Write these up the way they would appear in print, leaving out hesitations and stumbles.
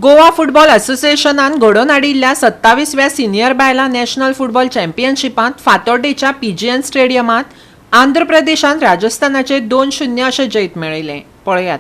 Goa football असोसिएशनान घडोवन हाडिल्ल्या 27व्या senior बायलां नॅशनल फुटबॉल चॅम्पियनशिपांत फातोड्डेच्या पीजीएन स्टेडियमांत आंध्र प्रदेशान राजस्थानाचेर 2-0 अशें जैत मेळयलें. पळयात.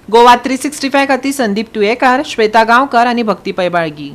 गोवा 365 खातीर संदीप तुयेकार, श्वेता गांवकर आनी भक्ती पैबाळगी.